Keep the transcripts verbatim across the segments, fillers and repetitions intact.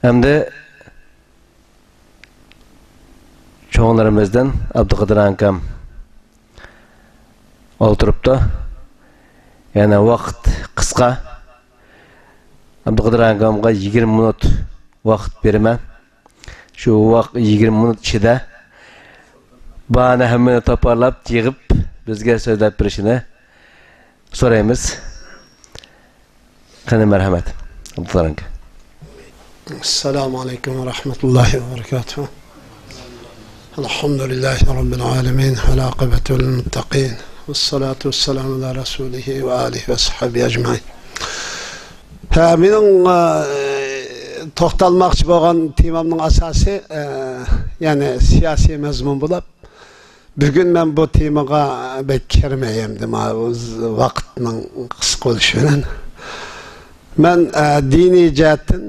ئەمدى چوڭلىرىمىزدىن ئابدۇقادىر ئاكام ئولتۇرۇپتۇ. يەنە ۋاقىت قىسقا. ئابدۇقادىر ئاكامغا يىگىرمە مىنۇت ۋاقىت بېرىمەن. شۇ ۋاق-، يىگىرمە مىنۇت ئىچىدە بارنى ھەممىنى توپارلاپ يىغىپ، بىزگە سۆزلەپ بېرىشىنى سورايمىز. قېنى، مەرھەمەت. ئابدۇللا ئاكا. السلام عليكم ورحمة الله وبركاته. الحمد لله رب العالمين، والعاقبة للمتقين، والصلاة والسلام على رسوله وآله وصحبه أجمعين. ھە، مېنىڭ، ئە، توختالماقچى بولغان تېمامنىڭ ئاساسى، ئە، يەنى سىياسىي مەزمۇن بولۇپ، بۈگۈن مەن بۇ تېمىغا بەك كىرمەي ئەمدى، ماۋۇ ۋاقىتنىڭ قىسقا بولۇشى بىلەن. مەن، ئە، دىنىي جەھەتتىن،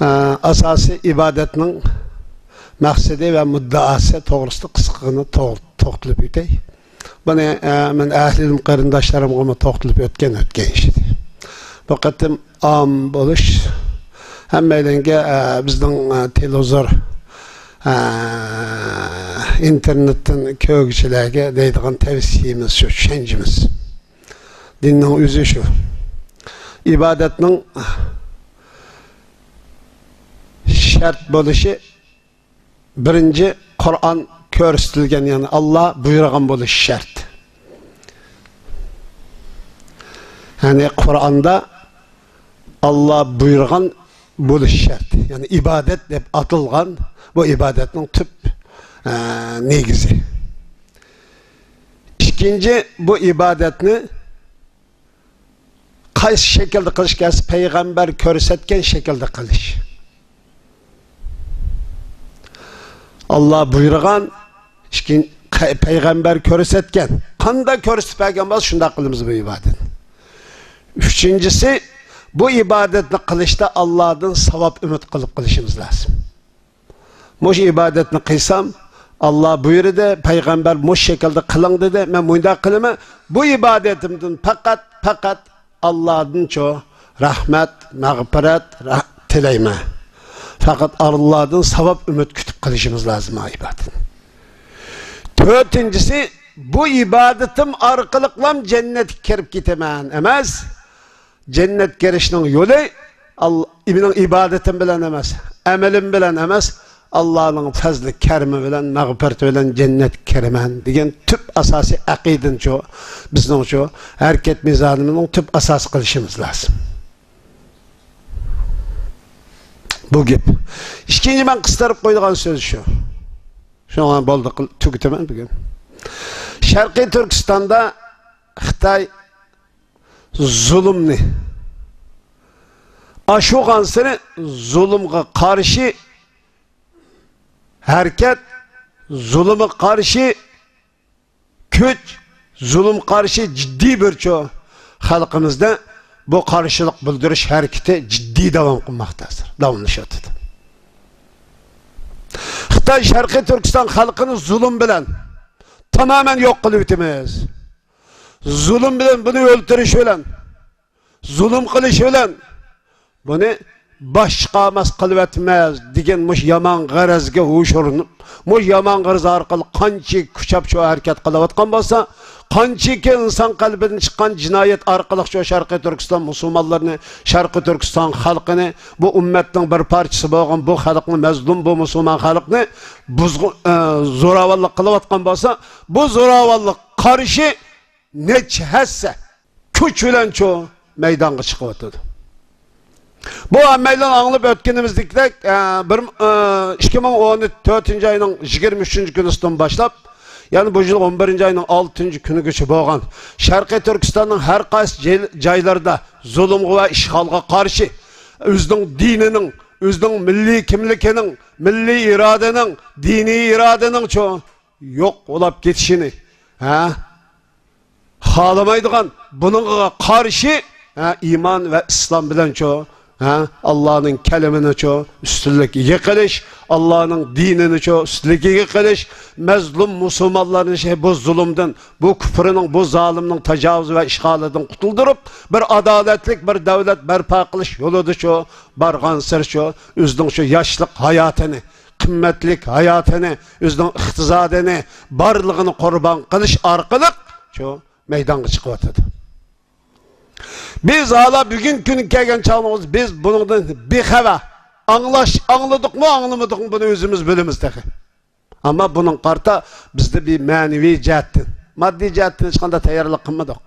ئە، ئاساسىي ئىبادەتنىڭ مەقسىتى ۋە مۇددىئاسى توغرىسىدا قىسقىغىنە تو-، توختىلىپ ئۆتەي. بۇنى، ئە، مەن ئەھلى ئىلىم قېرىنداشلىرىمغىمۇ توختىلىپ ئۆتكەن، ئۆتكەن ئىش ئىدى. بۇ قېتىم ئام بولۇش، ھەممەيلەنگە، ئە، بىزنىڭ، ئە، تېلېۋىزور، ئە، ئىنتېرنېتتىن كۆرگۈچىلەرگە دەيدىغان تەۋسىيىمىز شۇ، چۈشەنچىمىز. دىننىڭ ئۆزى شۇ. ئىبادەتنىڭ شەرت بولۇشى، بىرىنچى، قۇرئان كۆرسىتىلگەن، يەنى ئاللا بۇيرۇغان بولۇشى شەرت. يەنى قۇرئاندا ئاللا بۇيرۇغان بولۇشى شەرت. يەنى ئىبادەت دەپ ئاتالغان بۇ ئىبادەتنىڭ تۈپ، ئە، نېگىزى. ئىككىنچى، بۇ ئىبادەتنى قايسى شەكىلدە قىلىش كەلسە، پەيغەمبەر كۆرسەتكەن شەكىلدە قىلىش. ئاللا بۇيرۇغان، ئىككىن-، قەي-، پەيغەمبەر كۆرسەتكەن. قانداق كۆرسىتىپ بەرگەن بولسا، شۇنداق قىلىمىز بۇ ئىبادەتنى. ئۈچىنچىسى، بۇ ئىبادەتنى قىلىشتا ئاللادىن ساۋاب ئۈمىد قىلىپ قىلىشىمىز لازىم. مۇشۇ ئىبادەتنى قىلسام، ئاللا بۇيرۇدى، پەيغەمبەر مۇشۇ شەكىلدە قىلىڭ دېدى، مەن مۇنداق قىلىمەن. بۇ ئىبادىتىمدىن پەقەت، پەقەت ئاللادىنچۇ رەھمەت، مەغپىرەت رەھ-، تىلەيمەن. پەقەت ئاللادىن ساۋاب ئۈمىد كۈتۈپ قىلىشىمىز لازىم ئا ئىبادەتنى. تۆتىنچىسى، بۇ ئىبادىتىم ئارقىلىقلام جەننەتكە كىرىپ كېتىمەن ئەمەس، جەننەتكە كىرىشنىڭ يولى ئال-، مېنىڭ ئىبادىتىم بىلەن ئەمەس، ئەمىلىم بىلەن ئەمەس، ئاللانىڭ پەزلى كەرىمى بىلەن، مەغپىرىتى بىلەن جەننەتكە كىرىمەن دېگەن تۈپ ئاساسىي ئەقىدىنىچۇ، بىزنىڭچۇ ھەرىكەت مىزانىمىزنىڭ تۈپ ئاساسى قىلىشىمىز لازىم. بۇ گەپ. ئىككىنچى مەن قىستۇرۇپ قويىدىغان سۆز شۇ. شۇڭا بولدى، قىل-، تۈگىتىمەن بۈگۈن. شەرقىي تۈركىستاندا خىتاي زۇلۇمنى، ئاشۇرغانسېرى زۇلۇمغا قارشى ھەرىكەت، زۇلۇمغا قارشى كۈچ، زۇلۇم قارشى جىددىي بىر چو-، خەلقىمىزدە بۇ قارشىلىق بىلدۈرۈش ھەرىكىتى جىددىي داۋام قىلماقتا ھازىر، داۋاملىشىۋاتىدۇ. خىتاي شەرقىي تۈركىستان خەلقىنى زۇلۇم بىلەن تامامەن يوق قىلىۋېتىمىز. زۇلۇم بىلەن، بۇنى ئۆلتۈرۈش بىلەن، زۇلۇم قىلىش بىلەن بۇنى باش چىقارماس قىلىۋەتمەس دېگەن مۇشۇ يامان غەرەزگە ھوشۇرۇنۇپ، مۇشۇ يامان غەرەز ئارقىلىق قانچىكى كۈچەپ شۇ ھەرىكەت قىلىۋاتقان بولسا، قانچىكى ئىنسان قەلبىدىن چىققان جىنايەت ئارقىلىق شۇ شەرقىي تۈركىستان مۇسۇلمانلىرىنى، شەرقىي تۈركىستان خەلقىنى، بۇ ئۈممەتنىڭ بىر پارچىسى بولغان بۇ خەلقنى، مەزلۇم بۇ مۇسۇلمان خەلقنى بۇزغۇ-، ئە، زوراۋانلىق قىلىۋاتقان بولسا، بۇ زوراۋانلىققا قارشى نەچچە ھەسسە كۈچ بىلەنچۇ مەيدانغا چىقىۋاتىدۇ. بۇ ھەممەيلەن ئاڭلاپ ئۆتكىنىمىزدەكدەك، ئە، بىر، ئە، ئىككى مىڭ ئون تۆتىنچى ئاينىڭ يىگىرمە ئۈچىنچى كۈنىسىدىن باشلاپ، يەنى بۇ يىل ئون بىرىنچى ئاينىڭ ئالتىنچى كۈنىگىچە بولغان شەرقىي تۈركىستاننىڭ ھەر قايسى جاي-، جايلىرىدا زۇلۇمغا ۋە ئىشغالغا قارشى، ئۆزىنىڭ دىنىنىڭ، ئۆزىنىڭ مىللىي كىملىكىنىڭ، مىللىي ئىرادىنىڭ، دىنىي ئىرادىنىڭچۇ يوق بولاپ كېتىشىنى، ھە؟ خالىمايدىغان، بۇنىڭغا قارشى، ھە، ئىمان ۋە ئىسلام بىلەنچۇ ھە، ئاللانىڭ كەلىمىنىچۇ ئۈستۈنلۈككە ئىگە قىلىش، ئاللانىڭ دىنىنىچۇ ئۈستۈنلۈككە ئىگە قىلىش، مەزلۇم مۇسۇلمانلارنى شۇ بۇ زۇلۇمدىن، بۇ كۇپرىنىڭ، بۇ زالىمنىڭ تاجاۋۇز ۋە ئىشغالىدىن قۇتۇلدۇرۇپ، بىر ئادالەتلىك بىر دۆلەت بەرپا قىلىش يولىدىچۇ بارغانسېرىچۇ ئۆزىنىڭ شۇ ياشلىق ھاياتىنى، قىممەتلىك ھاياتىنى، ئۆزىنىڭ ئىقتىسادىنى، بارلىقىنى قۇربان قىلىش ئارقىلىق شۇ مەيدانغا چىقىۋاتىدۇ. بىز ھالا بۈگۈنكى كۈنگە كەلگەن چاغدا بىز بۇنىڭدىن بىخەۋەر. ئاڭلاش، ئاڭلىدۇقمۇ، ئاڭلىمىدۇقمۇ، بۇنى ئۆزىمىز بىلىمىز تېخى. ئەمما بۇنىڭغا قارىتا بىزدە بىر مەنىۋى جەھەتتىن، ماددىي جەھەتتىن ھېچقانداق تەييارلىق قىلمىدۇق.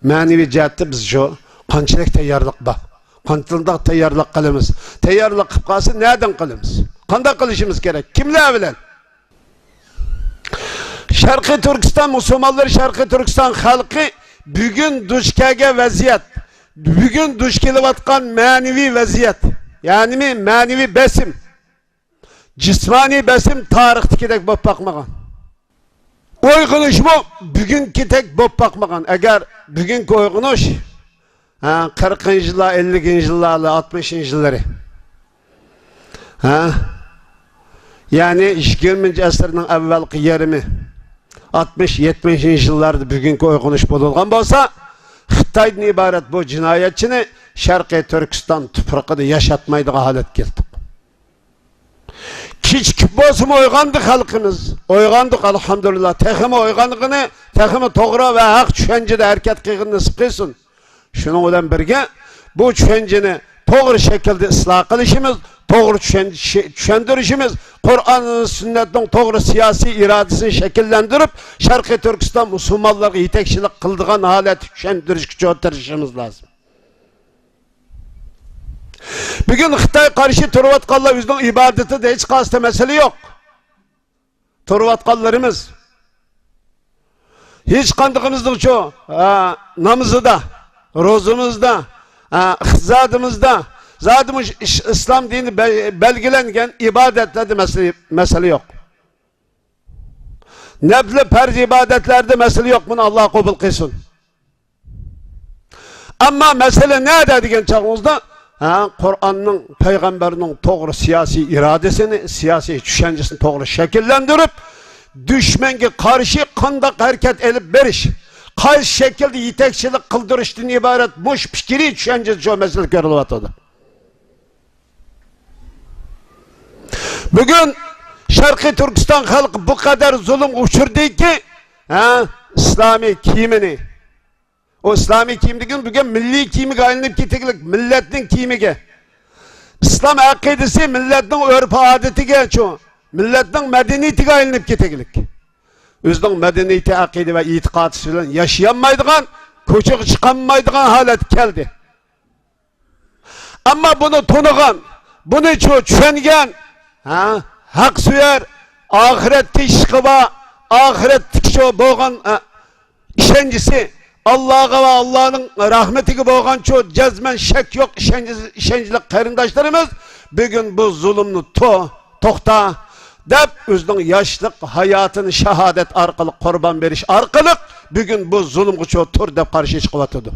مەنىۋى جەھەتتە بىز شۇ قانچىلىك تەييارلىق بار؟ قانچىلىك تەييارلىق قىلىمىز؟ تەييارلىق قىلىپ قالسا نەدىن قىلىمىز؟ قانداق قىلىشىمىز كېرەك؟ كىملەر بىلەن؟ شەرقىي تۈركىستان مۇسۇلمانلىرى، شەرقىي تۈركىستان خەلقى بۈگۈن دۇچ كەلگەن ۋەزىيەت، بۈگۈن دۇچ كېلىۋاتقان مەنىۋى ۋەزىيەت، يەنى مەنىۋى بېسىم، جىسمانىي بېسىم تارىختىكىدەك بولۇپ باقمىغان. ئويغىنىشمۇ بۈگۈنكىدەك بولۇپ باقمىغان. ئەگەر بۈگۈنكى ئويغىنىش، ھە، قىرىقىنچى يىللار، ئەللىكىنچى يىللار، ئاتمىشىنچى يىللىرى، ھە، يەنى يىگىرمىنچى ئەسىرنىڭ ئەۋۋەلقى يېرىمى، ئاتمىش، يەتمىشىنچى يىللاردا بۈگۈنكى ئويغىنىش بولۇلغان بولسا، خىتايدىن ئىبارەت بۇ جىنايەتچىنى شەرقىي تۈركىستان تۇپرىقىدا ياشاتمايدىغان ھالەتكە كەلتۇق. كېچىكىپ بولسىمۇ ئويغاندى خەلقىمىز. ئويغاندۇق، ئەلھەمدۇلىللا. تېخىمۇ ئويغانغىنى، تېخىمۇ توغرا ۋە ھەق چۈشەنچىدە ھەرىكەت قىلغىنى نېسىپ قىلسۇن. شۇنىڭ بىلەن بىرگە، بۇ چۈشەنچىنى توغرا شەكىلدە ئىسلاھ قىلىشىمىز، توغرا چۈشەن-، شى-، چۈشەندۈرۈشىمىز، قۇرئان، سۈننەتنىڭ توغرا سىياسىي ئىرادىسىنى شەكىللەندۈرۈپ، شەرقىي تۈركىستان مۇسۇلمانلىرىغا يېتەكچىلىك قىلىدىغان ھالەتتە چۈشەندۈرۈشكە چوڭ تىرىشىشىمىز لازىم. بۈگۈن خىتاي قارشى تۇرۇۋاتقانلار ئۆزىنىڭ ئىبادىتىدە ھېچقايسىدا مەسىلە يوق. تۇرۇۋاتقانلىرىمىز ھېچقاندىقىمىزنىڭچۇ، ھە، نامىزىدا، روزىمىزدا، ھە، ئىقتىسادىمىزدا، زادى مۇشۇ ئىس-، ئىسلام دىنى بە-، بەلگىلەنگەن ئىبادەتلەردە مەسىلە، مەسىلە يوق. نەپلى پەرز ئىبادەتلەردە مەسىلە يوق، بۇنى ئاللا قوبۇل قىلسۇن. ئەمما مەسىلە نەدە دېگەن چاغىڭىزدا، ھە، قۇرئاننىڭ، پەيغەمبەرنىڭ توغرا سىياسىي ئىرادىسىنى، سىياسىي چۈشەنچىسىنى توغرا شەكىللەندۈرۈپ، دۈشمەنگە قارشى قانداق ھەرىكەت ئېلىپ بېرىش، قايسى شەكىلدە يېتەكچىلىك قىلدۇرۇشتىن ئىبارەت مۇشۇ پىكرىي چۈشەنچىدە شۇ مەسىلە كۆرۈلۈۋاتىدۇ. بۈگۈن شەرقىي تۈركىستان خەلقى بۇ قەدەر زۇلۇمغا ئۇچرىدىكى، ھە، ئىسلامىي كىيىمىنى، ئۇ ئىسلامىي كىيىم دېگەن بۈگۈن مىللىي كىيىمىگە ئايلىنىپ كېتىگلىك، مىللەتنىڭ كىيىمىگە. ئىسلام ئەقىدىسى مىللەتنىڭ ئۆرپ-ئادىتىگە، شۇ مىللەتنىڭ مەدەنىيىتىگە ئايلىنىپ كېتىگلىك. ئۆزىنىڭ مەدەنىيىتى، ئەقىدە ۋە ئېتىقادى بىلەن ياشىيالمايدىغان، كوچىغا چىقالمايدىغان ھالەتكە كەلدى. ئەمما بۇنى تونۇغان، بۇنى چۈ-، چۈشەنگەن، ھە، ھەقسۆيەر، ئاخىرەتكە ئىشقى بار، ئاخىرەتتىكى شۇ بولغان، ھە، ئىشەنچىسى، ئاللاغا ۋە ئاللانىڭ رەھمىتىگە بولغان شۇ جەزمەن شەك يوق ئىشەنچ-، ئىشەنچلىك قېرىنداشلىرىمىز بۈگۈن بۇ زۇلۇمنى تو-، توختا دەپ، ئۆزىنىڭ ياشلىق ھاياتىنى شاھادەت ئارقىلىق، قۇربان بېرىش ئارقىلىق بۈگۈن بۇ زۇلۇمغا شۇ تۇر دەپ قارشى چىقىۋاتىدۇ.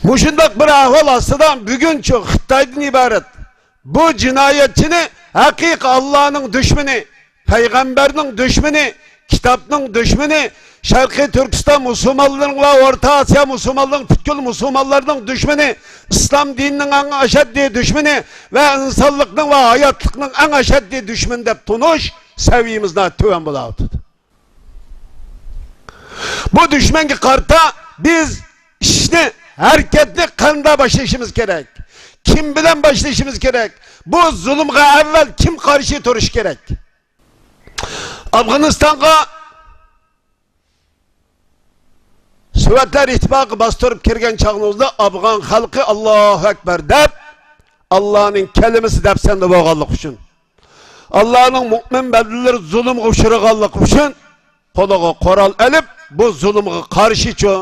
مۇشۇنداق بىر ئەھۋال ئاستىدا بۈگۈنچۇ خىتايدىن ئىبارەت بۇ جىنايەتچىنى ھەقىقىي ئاللانىڭ دۈشمىنى، پەيغەمبەرنىڭ دۈشمىنى، كىتابنىڭ دۈشمىنى، شەرقىي تۈركىستان مۇسۇلمانلىرىنىڭ ۋە ئورتا ئاسىيا مۇسۇلمانلىرىنىڭ پۈتكۈل مۇسۇلمانلارنىڭ دۈشمىنى، ئىسلام دىنىنىڭ ئەڭ ئەشەددىي دۈشمىنى ۋە ئىنسانلىقنىڭ ۋە ھاياتلىقنىڭ ئەڭ ئەشەددىي دۈشمىنى دەپ تونۇش سەۋىيىمىز ناھايىتى تۆۋەن بولاۋاتىدۇ. بۇ دۈشمەنگە قارىتا بىز ئىشنى، ھەرىكەتنى قانداق باشلىشىمىز كېرەك؟ كىم بىلەن باشلىشىمىز كېرەك؟ بۇ زۇلۇمغا ئەۋۋەل كىم قارشى تۇرۇشى كېرەك؟ ئافغانىستانغا سوۋېتلار ئىتتىپاقى باستۇرۇپ كىرگەن چاغىمىزدا ئافغان خەلقى «ئاللاھۇ ئەكبەر» دەپ، ئاللانىڭ كەلىمىسى دەپسەندە بولغانلىقى ئۈچۈن، ئاللانىڭ مۆمىن بەندىلىرى زۇلۇمغا ئۇچرىغانلىقى ئۈچۈن قولىغا قورال ئېلىپ، بۇ زۇلۇمغا قارشىچۇ،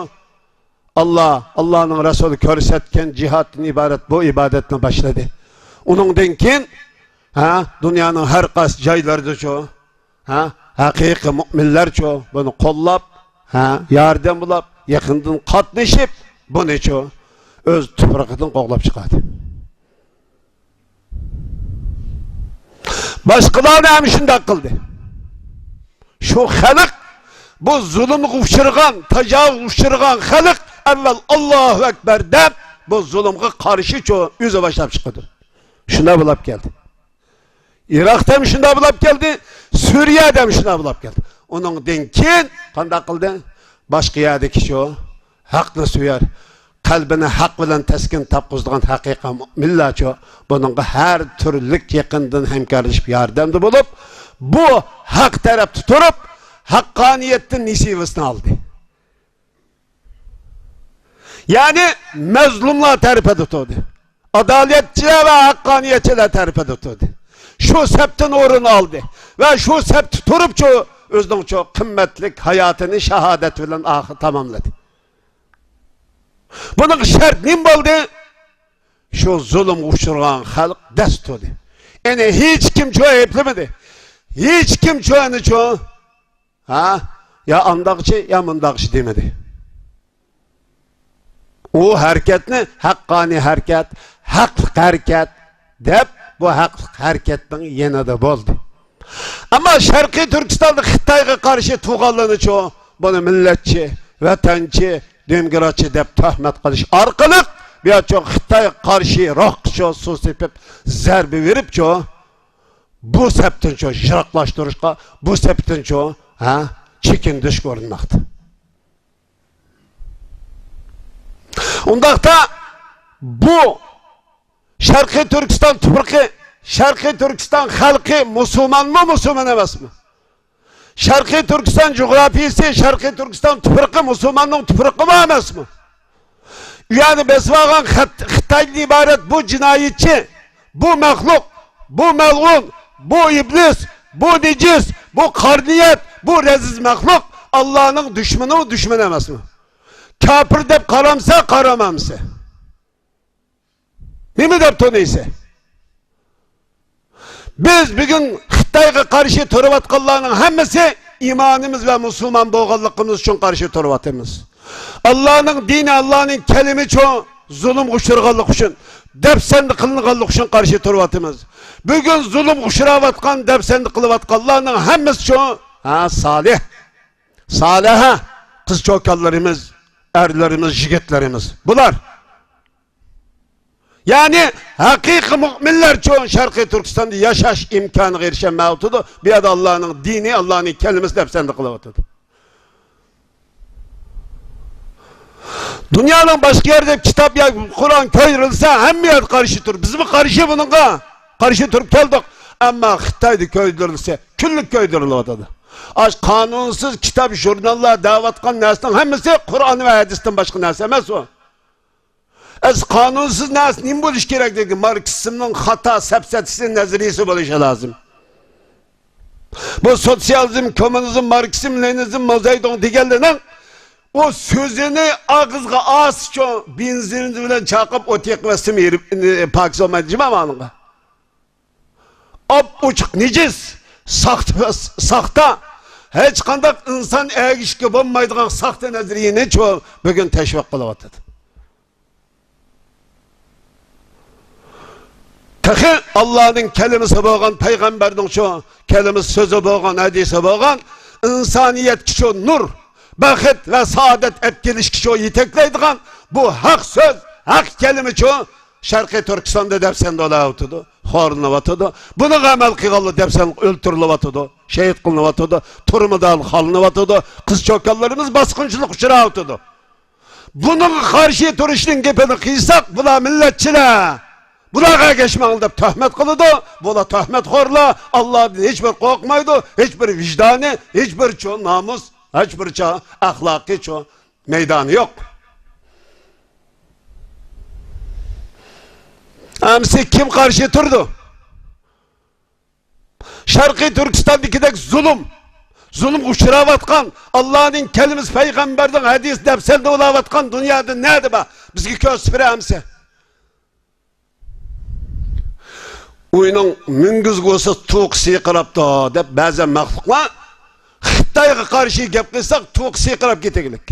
ئاللا، ئاللانىڭ رەسۇلى كۆرسەتكەن جىھادتىن ئىبارەت بۇ ئىبادەتنى باشلىدى. ئۇنىڭدىن كېيىن، ھە، دۇنيانىڭ ھەر قايسى جايلىرىدىچۇ، ھە، ھەقىقىي مۆمىنلەرچۇ بۇنى قوللاپ، ھە، ياردەم بولاپ، يېقىندىن قاتنىشىپ، بۇنىچۇ ئۆز تۇپرىقىدىن قوغلاپ چىقاردى. باشقىلارنى ھەم شۇنداق قىلدى. شۇ خەلق بۇ زۇلۇمغا ئۇچرىغان، تاجاۋۇزغا ئۇچرىغان خەلق ئەۋۋەل «ئاللاھۇ ئەكبەر» دەپ، بۇ زۇلۇمغا قارشى چو-، ئۆزى باشلاپ چىقىدۇ. شۇنداق بولاپ كەلدى. ئىراقتا ھەم شۇنداق بولاپ كەلدى، سۈرىيەدە ھەم شۇنداق بولاپ كەلدى. ئۇنىڭدىن كېيىن قانداق قىلدى؟ باشقا يەردىكى شۇ ھەقنى سۆيەر، قەلبىنى ھەق بىلەن تەسكىن تاپقۇزىدىغان ھەقىقىي مۆمىنلەرچۇ بۇنىڭغا ھەر تۈرلۈك يېقىندىن ھەمكارلىشىپ ياردەمدە بولۇپ، بۇ ھەق تەرەپتە تۇرۇپ، ھەققانىيەتتىن نېسىۋىسىنى ئالدى. يەنى مەزلۇملار تەرىپىدە تۇردى. ئادالەتچىلەر ۋە ھەققانىيەتچىلەر تەرىپىدە تۇردى. شۇ سەپتىن ئورۇن ئالدى ۋە شۇ سەپتە تۇرۇپچۇ ئۆزىنىڭچۇ قىممەتلىك ھاياتىنى شاھادەت بىلەن ئاخىر تاماملىدى. بۇنىڭ شەرت نېمە بولدى؟ شۇ زۇلۇمغا ئۇچرىغان خەلق دەس تۇردى. ئەنە ھېچكىمچۇ ئەيىبلىمىدى. ھېچكىمچۇ ئەنىچۇ ھە؟ يا ئانداقچى، يا مۇنداقچى دېمىدى. ئۇ ھەرىكەتنى ھەققانىي ھەرىكەت، ھەقلىق ھەرىكەت دەپ، بۇ ھەقلىق ھەرىكەتنىڭ يېنىدا بولدى. ئەمما شەرقىي تۈركىستاندا خىتايغا قارشى تۇرغانلىرىنىچۇ، بۇنى مىللەتچى، ۋەتەنچى، دېموكراتچى دەپ تۆھمەت قىلىش ئارقىلىق، بۇياچۇ خىتايغا قارشى روھقىچۇ سۇ سېپىپ، زەربە بېرىپچۇ، بۇ سەپتىنچۇ يىراقلاشتۇرۇشقا، بۇ سەپتىنچۇ، ھە، چېكىندۈرۈشكە ئۇرۇنماقتا. ئۇنداقتا بۇ شەرقىي تۈركىستان تۇپرىقى، شەرقىي تۈركىستان خەلقى مۇسۇلمانمۇ، مۇسۇلمان ئەمەسمۇ؟ شەرقىي تۈركىستان جۇغراپىيىسى، شەرقىي تۈركىستان تۇپرىقى مۇسۇلماننىڭ تۇپرىقىمۇ ئەمەسمۇ؟ ئۇ يەرنى بېسىۋالغان خەت-، خىتايدىن ئىبارەت بۇ جىنايەتچى، بۇ مەخلۇق، بۇ مەلئۇن، بۇ ئىبلىس، بۇ نىجىس، بۇ قارا نىيەت، بۇ رەزىل مەخلۇق ئاللانىڭ دۈشمىنىمۇ، دۈشمىنى ئەمەسمۇ؟ كاپىر دەپ قارامسا، قارامامسا؟ نېمە دەپ تونۇيسەن؟ بىز بۈگۈن خىتايغا قارشى تۇرۇۋاتقانلارنىڭ ھەممىسى ئىمانىمىز ۋە مۇسۇلمان بولغانلىقىمىز ئۈچۈن قارشى تۇرۇۋاتىمىز. ئاللانىڭ دىنى، ئاللانىڭ كەلىمى ئۈچۈن زۇلۇمغا ئۇچرىغانلىقى ئۈچۈن، دەپسەندە قىلىنغانلىقى ئۈچۈن قارشى تۇرۇۋاتىمىز. بۈگۈن زۇلۇمغا ئۇچراۋاتقان، دەپسەندە قىلىۋاتقانلارنىڭ ھەممىسى ئۈچۈن، ھە، سالىھ، سالىھە قىز-چوكانلىرىمىز، ئەرلىرىمىز، يىگىتلىرىمىز. بۇلار يەنى ھەقىقىي مۆمىنلەرچۇ شەرقىي تۈركىستاندا ياشاش ئىمكانىغا ئېرىشەلمەيۋاتىدۇ. بۇ يەردە ئاللانىڭ دىنى، ئاللانىڭ كەلىمىسى دەپسەندە قىلىۋاتىدۇ. دۇنيانىڭ باشقا يەردە كىتاب يا قۇرئان كۆيدۈرۈلسە، ھەممە يەردە قارشى تۇر. بىزمۇ قارشى بۇنىڭغا. قارشى تۇرۇپ كەلدۇق. ئەمما خىتايدا كۆيدۈرۈلسە، كۈنلۈك كۆيدۈرۈلۈۋاتىدۇ. ئاش قانۇنسىز كىتاب، ژۇرناللار دەۋاتقان نەرسىنىڭ ھەممىسى قۇرئان ۋە ھەدىستىن باشقا نەرسە ئەمەس ئۇ. ئەس قانۇنسىز نەرسە نېمە بولۇشى كېرەك دېگەن، ماركسىزمنىڭ خاتا سەپسەتىسى نەزەرىيىسى بولۇشى لازىم. بۇ سوتسىيالىزم، كوممۇنىزم، ماركسىزم، لېنىنىزم، ماۋزېدۇڭ دېگەنلەرنىڭ ئۇ سۆزىنى ئاغزىغا ئالسىچۇ، بېنزىن بىلەن چاقىپ ئوت يېقىۋەتسىمۇ ئېرىپ، پاكىز بولمايدۇ جۇما مانىڭغا. ئاپئوچۇق نىجىس، ساختا، ساختا، ھېچقانداق ئىنسان ئەگىشىشكە بولمايدىغان ساختا نەزەرىيىنىچۇ بۈگۈن تەشۋىق قىلىۋاتىدۇ. تېخى ئاللانىڭ كەلىمىسى بولغان، پەيغەمبەرنىڭچۇ كەلىمىسى، سۆزى بولغان، ھەدىسى بولغان، ئىنسانىيەتكىچۇ نۇر، بەخت ۋە سائادەت ئەپ كېلىشكىچۇ يېتەكلەيدىغان بۇ ھەق سۆز، ھەق كەلىمىچۇ شەرقىي تۈركىستاندا دەپسەندە بولاۋاتىدۇ، خورلىنىۋاتىدۇ. بۇنىڭغا ئەمەل قىلغانلار دەپسەندە ئۆلتۈرۈلۈۋاتىدۇ، شېھىت قىلىنىۋاتىدۇ، تۈرمىدە قالىنىۋاتىدۇ، قىز-چوكانلىرىمىز باسقۇنچىلىققا ئۇچراۋاتىدۇ. بۇنىڭغا قارشى تۇرۇشنىڭ گېپىنى قىلساق، بۇلار مىللەتچىلەر، بۇلارغا ئەگەشمەڭ دەپ تۆھمەت قىلىدۇ. بۇلار تۆھمەتخورلار، ئاللادىن ھېچبىر قورقمايدۇ، ھېچبىر ۋىجدانى، ھېچبىر چوڭ نامۇس، ھېچبىر چوڭ ئەخلاقىي چوڭ مەيدانى يوق. ئەمسە كىم قارشى تۇرىدۇ؟ شەرقىي تۈركىستاندىكىدەك زۇلۇم، زۇلۇمغا ئۇچراۋاتقان، ئاللانىڭ كەلىمىسى، پەيغەمبەرنىڭ ھەدىسى دەپسەندە بولاۋاتقان دۇنيادا نەدە بار؟ بىزگە كۆرسىتىپ بېرە ئەمسە. ئۆينىڭ مۈڭگۈزگە ئۇرسا توقى سىرقىراپتۇ دەپ بەزى مەخلۇقلار خىتايغا قارشى گەپ قىلساق توقى سىرقىراپ كېتىگلىك.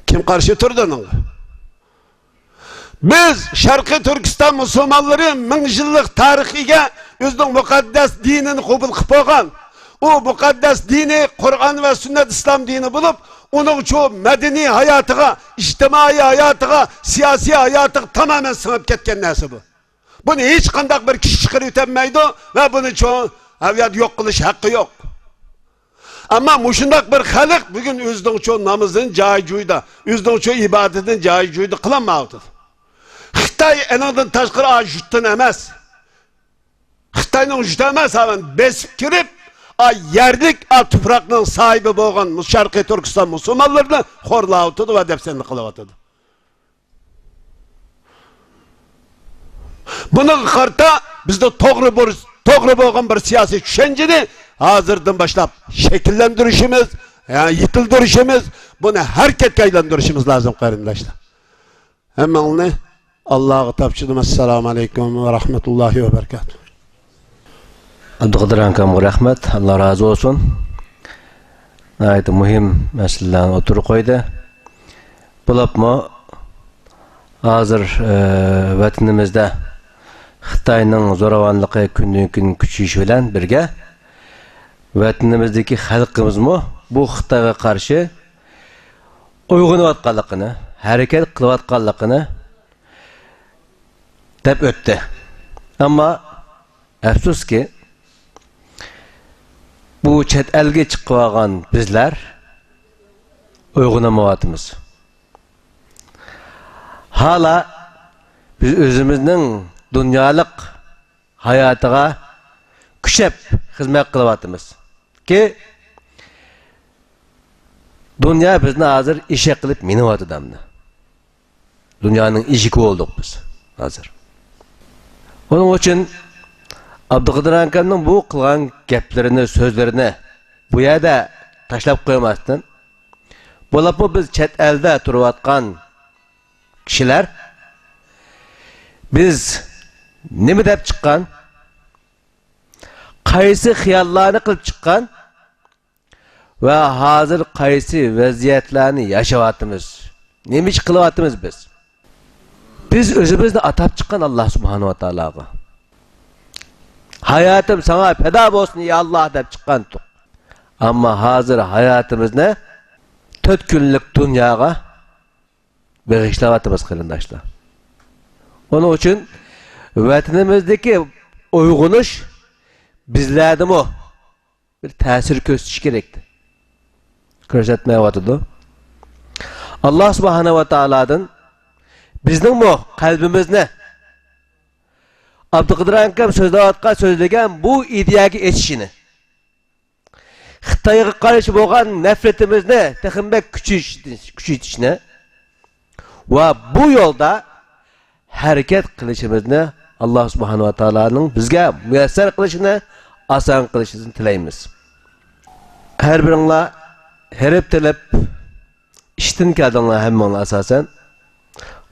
كىم قارشى تۇرىدۇ ئۇنىڭغا؟ بىز شەرقىي تۈركىستان مۇسۇلمانلىرى مىڭ يىللىق تارىخقا ئىگە، ئۆزىنىڭ مۇقەددەس دىنىنى قوبۇل قىلىپ بولغان، ئۇ مۇقەددەس دىنى قۇرئان ۋە سۈننەت ئىسلام دىنى بولۇپ، ئۇنىڭ شۇ مەدەنىي ھاياتىغا، ئىجتىمائىي ھاياتىغا، سىياسىي ھاياتىغا تامامەن سىڭىپ كەتكەن نەرسە بۇ. بۇنى ھېچقانداق بىر كىشى چىقىرىۋېتەلمەيدۇ ۋە بۇنى چوڭ ئەۋياد يوق قىلىش ھەققى يوق. ئەمما مۇشۇنداق بىر خەلق بۈگۈن ئۆزىنىڭ چوڭ نامىزىنى جايى جويىدا، ئۆزىنىڭ چوڭ ئىبادىتىنى جايى جويىدا قىلالمايۋاتىدۇ. خىتاي ئېنىڭدىن تاشقىرى ئا يۇرتتىن ئەمەس. خىتاينىڭ يۇرتى ئەمەس، ھامان بېسىپ كىرىپ، ئا يەرلىك، ئا تۇپراقنىڭ ساھىبى بولغان مۇ-، شەرقىي تۈركىستان مۇسۇلمانلىرىنى خورلاۋاتىدۇ ۋە دەپسەندە قىلىۋاتىدۇ. بۇنىڭغا قارىتا بىزدە توغرا بىر، توغرا بولغان بىر سىياسىي چۈشەنچىنى ھازىردىن باشلاپ شەكىللەندۈرۈشىمىز، يا، يېتىلدۈرۈشىمىز، بۇنى ھەرىكەتكە ئايلاندۇرۇشىمىز لازىم، قېرىنداشلار. ھەممىڭلارنى ئاللاغا تاپشۇردۇم. ئەسسالامۇ ئەلەيكۇم ۋە رەھمەتۇللاھى ۋە بەرىكاتۇھ. ئابدۇقادىر ئاكامغا رەھمەت، ئاللا رازى بولسۇن. ناھايىتى مۇھىم مەسىلىلەرنى ئوتتۇرىغا قويدى. بولۇپمۇ ھازىر، ئە، ۋەتىنىمىزدە خىتاينىڭ زوراۋانلىقى كۈندىن-كۈن كۈچىيىشى بىلەن بىرگە، ۋەتىنىمىزدىكى خەلقىمىزمۇ بۇ خىتايغا قارشى ئويغىنىۋاتقانلىقىنى، ھەرىكەت قىلىۋاتقانلىقىنى دەپ ئۆتتى. ئەمما ئەپسۇسكى، بۇ چەت ئەلگە چىقىۋالغان بىزلەر ئويغىنالمايۋاتىمىز. ھالا بىز ئۆزىمىزنىڭ دۇنيالىق ھاياتىغا كۈچەپ خىزمەت قىلىۋاتىمىز. كى، دۇنيا بىزنى ھازىر ئېشەك قىلىپ مىنىۋاتىدۇ ئەمدى. دۇنيانىڭ ئېشىكى بولدۇق بىز ھازىر. ئۇنىڭ ئۈچۈن ئابدۇقادىر ئاكامنىڭ بۇ قىلغان گەپلىرىنى، سۆزلىرىنى بۇ يەردە تاشلاپ قويماستىن، بولۇپمۇ بىز چەت ئەلدە تۇرۇۋاتقان كىشىلەر، بىز نېمە دەپ چىققان، قايسى خىياللارنى قىلىپ چىققان، ۋە ھازىر قايسى ۋەزىيەتلەرنى ياشاۋاتىمىز؟ نېمە ئىش قىلىۋاتىمىز بىز؟ بىز ئۆزىمىزنى ئاتاپ چىققان ئاللا سۇبھانەھۇ ۋە تائالاغا، «ھاياتىم ساڭا پەدا بولسۇن، يا ئاللا» دەپ چىققانتۇق. ئەمما ھازىر ھاياتىمىزنى تۆت كۈنلۈك دۇنياغا بېغىشلاۋاتىمىز، قېرىنداشلار. ئۇنىڭ ئۈچۈن ۋەتىنىمىزدىكى ئويغىنىش بىزلەردىمۇ بىر تەسىر كۆرسىتىش كېرەك. كۆرسەتمەيۋاتىدۇ. ئاللا سۇبھانەھۇ ۋە تائالادىن بىزنىڭمۇ قەلبىمىزنى ئابدۇقادىر ئاكام سۆزلەۋاتقان، سۆزلىگەن بۇ ئىدىيەگە ئېچىشىنى، خىتايغا قارشى بولغان نەپرىتىمىزنى تېخىمۇ بەك كۈچىيىش-، كۈچەيتىشنى ۋە بۇ يولدا ھەرىكەت قىلىشىمىزنى ئاللا سۇبھانەھۇ ۋە تائالانىڭ بىزگە مۇيەسسەر قىلىشىنى، ئاسان قىلىشىنى تىلەيمىز. ھەر بىرىڭلار ھېرىپ تىلىپ ئىشتىن كەلدىڭلار ھەممىڭلار ئاساسەن.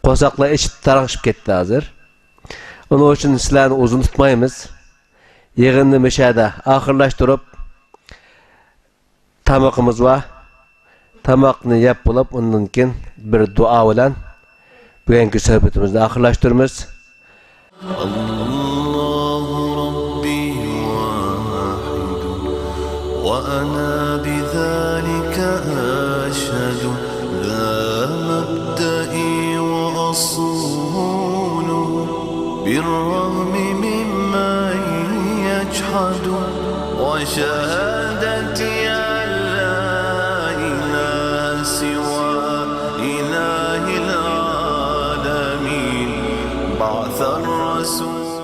قورساقلار ئېچىپ تارقىشىپ كەتتى ھازىر. ئۇنىڭ ئۈچۈن سىلەرنى ئۇزۇن تۇتمايمىز. يىغىننى مۇشۇ يەردە ئاخىرلاشتۇرۇپ، تامىقىمىز بار. تاماقنى يەپ بولۇپ، ئۇندىن كېيىن بىر دۇئا بىلەن بۈگۈنكى سۆھبىتىمىزنى ئاخىرلاشتۇرىمىز. الله ربي واحد، وأنا بذلك أشهد، ذا مبدئي وأصول، بالرغم ممن يجحد، وشهادتي أن لا إله سوى إله العالمين، بعث الرسول